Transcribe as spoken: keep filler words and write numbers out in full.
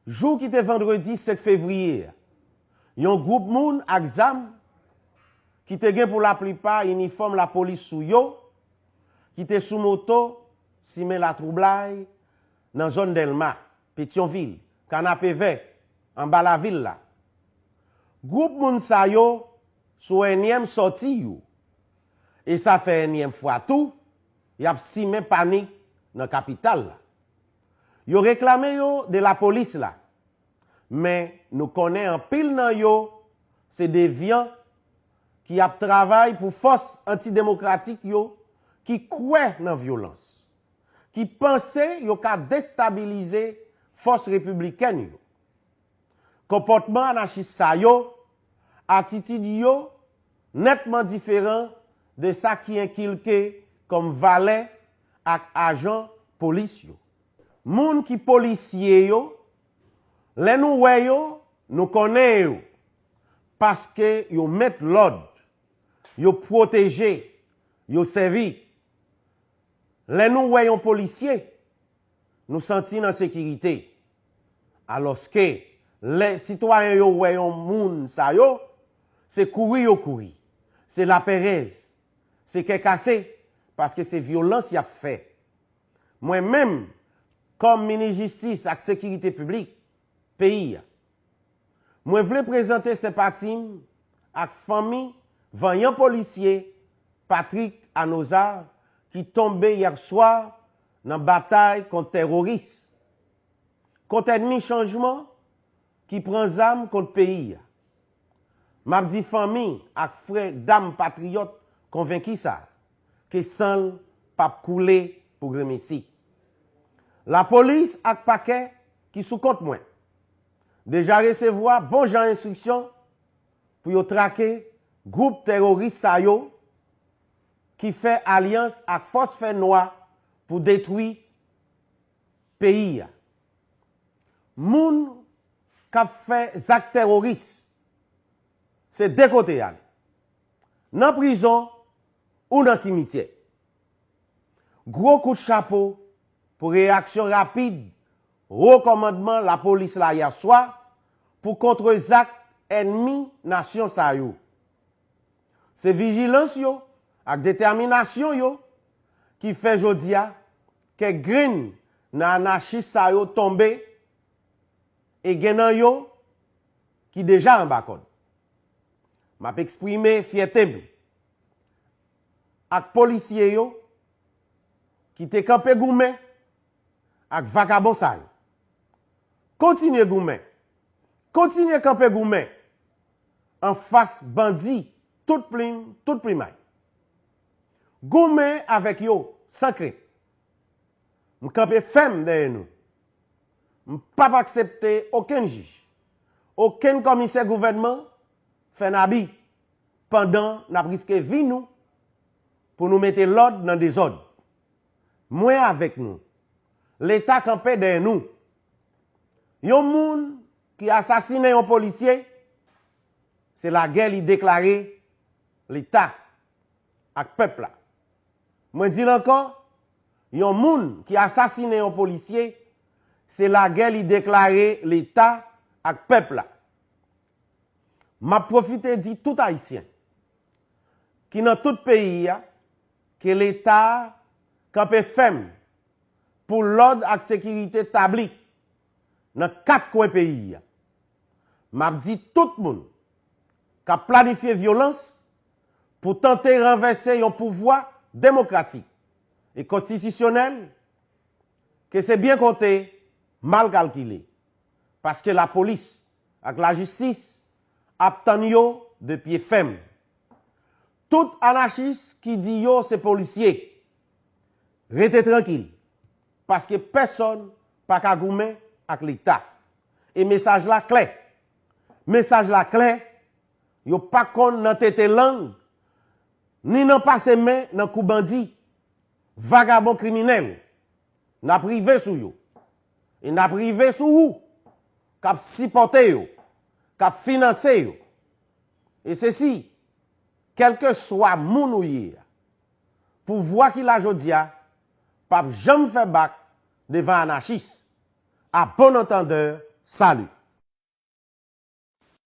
Jou ki te vandredi senk fevriye a, yon gwoup moun ak zam ki te gen pou laplipa inifòm lapolis sou yo, ki te sou moto, simen latwoublay nan zòn Dèlma, Petyonvil, Kanapevè, anba lavil la. Gwoup moun sa yo sou ènyèm sòti yo, e sa fè ènyèm fwa tou, y ap simen panik nan kapital la. Yo reklame yo de lapolis la, men nou konnen anpil nan yo se devyan ki ap travay pou fòs antidemokratik yo ki kwè nan vyolans, ki panse yo ka destabilize fòs repiblikèn yo. Konpòtman anachis sa yo, atitid yo nètman diferan de sa ki enkilke kòm valè ak ajan polis yo. Moun ki polisye yo, lè nou wè yo, nou konnen yo, paske yo met lòd, yo pwoteje, yo sèvi. Lè nou wè yon polisye, nou santi n an sekirite. Alòske, lè sitwayen yo wè yon moun sa yo, se kouri yo kouri. Se laperèz, se kè kase, paske se vyolans y ap fè. Mwen menm, kòm minis jistis ak sekirite piblik peyi a, mwen vle prezante senpati m ak fanmi vanyan polisye Patrick Anoza ki tonbe yè swa nan batay kont teworis, kont ènmi chanjman ki pran zam kont peyi a. M ap di fanmi ak frè dam patriyòt konvenki sa, ke san l p ap koule pou Grenmesi. Lapolis ak pakè ki sou kont mwen deja resevwa bon jan enstriksyon pou yo trake gwoup teworis sa yo ki fè alyans ak fòs fènwa pou detwi peyi a. Moun k ap fè zak teworis, se de kote y ale, nan prizon ou nan simityè. Gwo kout chapo pou reyaksyon rapid wo kòmandman lapolis la yè swa pou kontrezak ènmi nasyon sa yo. Se vijilans yo ak detèminasyon yo ki fè jodi a kèk grenn nan anachis sa yo tonbe, e gen nan yo ki deja anba kòd. M ap eksprime fyète m ak polisye yo ki te kanpe goumen ak vakabon sa yo. Kontinye goumen. Kontinye kanpe goumen anfas bandi tout plim, tout plimay. Goumen avèk yo san krent. M kanpe fèm dèyè nou. M p ap aksepte okenn jij, okenn kòmisè gouvènman fè n abi pandan n ap riske vi nou pou nou mete lòd nan dezòd. Mwen avèk nou. Leta kanpe dèyè nou. Yon moun ki asasinen yon polisye, se lagè li deklare Leta ak pèp la. Mwen di l ankò, yon moun ki asasinen yon polisye, se lagè li deklare Leta ak pèp la. M ap pwofite di tout Ayisyen ki nan tout peyi a ke Leta a kanpe fèm pou lòd ak sekirite tabli nan kat kwen peyi a. M ap di tout moun k ap planifye vyolans pou tante ranvèse yon pouvwa demokratik e konstitisyonèl ke se byen konte, mal kalkile, paske lapolis ak lajistis ap tann yo de pye fèm. Tout anachis ki di yo se polisye, rete trankil, paske pèsonn pa ka goumen ak Leta. E mesaj la klè. Mesaj la klè, yo pa konn nan tete lang, ni nan pase men nan kou bandi, vagabon kriminèl. N ap rive sou yo. E n ap rive sou ou k ap sipòte yo, k ap finanse yo. E sesi, kèlkeswa moun ou ye a, pouvwa ki la jodi a p ap janm fè bak devan anachis. À bon entendeur, Salut.